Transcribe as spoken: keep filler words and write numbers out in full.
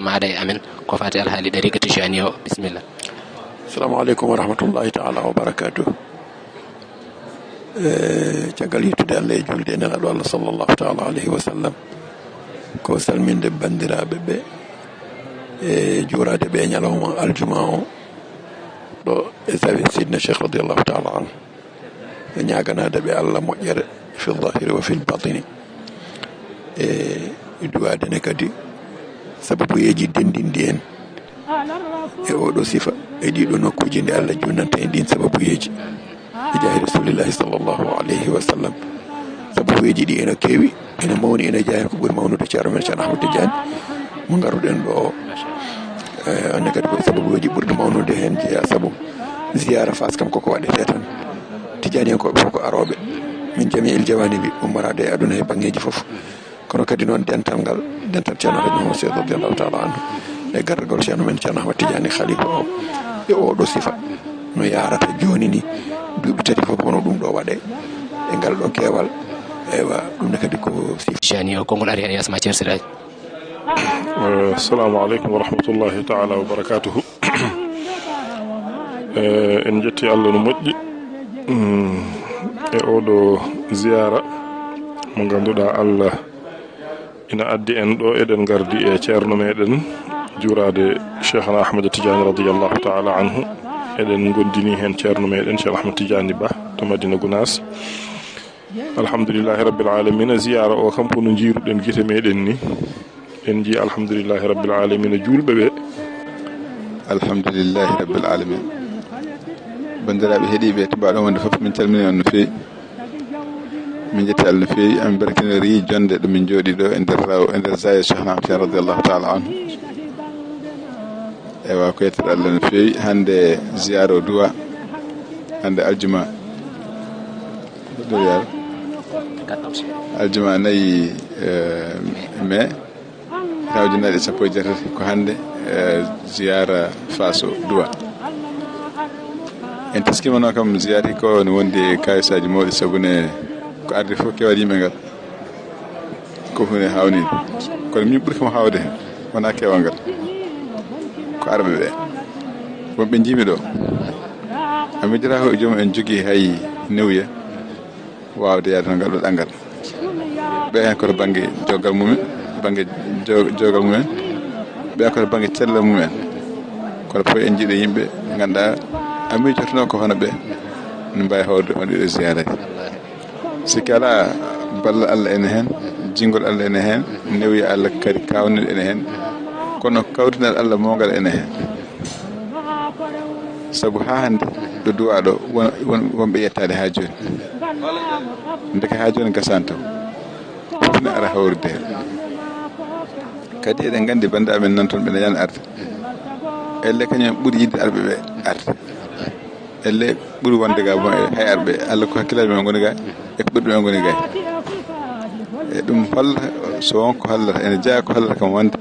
Maaɗa e amen ko faati alhaali ɗariika Tijaani o. Bisimilla. Assalamu aleykum wa rahmatullahi taala wa barakatuh. E, caggal yettude Allah e julde e Nelaaɗo Allah sallallahu taala alayhi wa sallam, ko salminde banndiraaɓe ɓe e juuraade ɓe ñalawma aljuma o ɗo e zawiya Sidna Cheikh radiyallahu taala anhu. E ñaaganaade ɓe Allah moƴƴere fi zahiri wa fil batini. E duwaade ne kadi sababuyeeji denndinɗi en e oɗo sifa e ɗiɗo nokkuuji nde Allah junnanta en ɗin sababuyeeji. E jaahi Rasulillahi sallallahu alayhi wa sallam. Sababuyeeji ɗi ene keewi, ene mawni, ene jeyaa ko ɓuri mawnude Ceerno men Ceerno Ahmad Tidiane mo ngaruɗen ɗo o. E, anne kadi ko sababuyeeji ɓurɗi mawnude heen jeyaa sabu ziyaara Faas kam koko waɗetee tan. Tijaaniyankooɓe fof ko arooɓe min jamiil jawaanibi, ummoraaɓe e aduna e baŋŋeeji fof. Kono kadi noon dental ngal, dental Ceerno Alhaji Mahamadou Seydi radiyallahu taala anhu e gardagol Ceerno men Ceerno Ahmad Tidiane Khalifa o e oɗo sifa no yaarata jooni ni, duuɓi tati fof kono ɗum ɗo waɗe e ngal ɗo keewal. Eywa, ɗum ne kadi ko sifa. Ceerno o konngol ari heen yeeso ma Ceerno Siraaji. Eh, assalamu aleykum wa rahmatullahi taala wa barakatuhu. Eh, en njetti Allah no moƴƴi, mm, e oɗo ziyaara mo ngannduɗaa Allah ina addi en ɗo, eɗen ngardi e ceerno meɗen juuraade Cheikhna Ahmad Tidiane radiyallahu taala anhu. Eɗen ngondini heen ceerno meɗen Cheikh Ahmad Tidiane Ba to Madina Gunaas. Alhamdulillahi rabbil alamina, ziyaara o kam ko no njiiruɗen gite meɗen ni. En njii alhamdulillahi rabbil alamina juulɓe ɓe. Alhamdulillahi rabbil alamin. Banndiraaɓe heɗiiɓe to mbaɗon wonde fof, min calmini on no feewi. Min njetti Allah no feewi, amin barkinori jonde ɗo min jooɗi ɗo e nder raw-, e nder zawiya Cheikh Ahmad Tidiane radiyallahu taala anhu. Ewa, ko yettude Allah no feewi. Hannde ziyaara o duwa. Hannde aljuma. Aljuma nayi, eh, mai. Hitaande ujunere e sappo e jeetati ko hannde, eh, ziyaara Faas o duwa. En teskima noon kam ziyaara ko ne wondi e kayisaaji mawɗi, sabu ne ko arde fof keewal yimɓe ngal. Ko huunde haawnide. Kono min ɓuri kam haawde heen, wonaa keewal ngal. Ko arɓe ɓe. Wonɓe njiimi ɗo. A miijata ko joomum en jogii hay newya waawde yaade toon ngal ɗo ɗanngal. Ɓe heen ko to bannge joggal mumen, bannge jo-, joggal mumen. Ɓe ko to bannge cellal mumen. Kono fof en njiiɗo yimɓe ngannduɗaa a miijotonoo ko hono ɓe. Ne mbaawi hawrude on ɗiɗo ziyaaraaji. Sikki alaa, ballal Allah ene heen, jinngol Allah ene heen, newya Allah kadi kaawnel ene heen. Kono kawtinal Allah mawngal ene heen. Sabu haa hannde ɗo duwaa ɗo won, won, wonɓe yettaade haa jooni. Ndeke haa jooni gasaani taw. Fof ne ara hawrude heen. Kadi eɗen nganndi banndiraaɓe men nan toon ɓe ndañaani arde. Ellee kañum en ɓuri yiɗde arɓe ɓe arde. Ellee ɓuri wonde ga bon e hay arɓe. Allah ko hakkillaaji men ngoni ga, e ko ɓerɗe men ngoni ga. E ɗum holla, so won ko hollata, ene jeyaa ko hollata kam wonde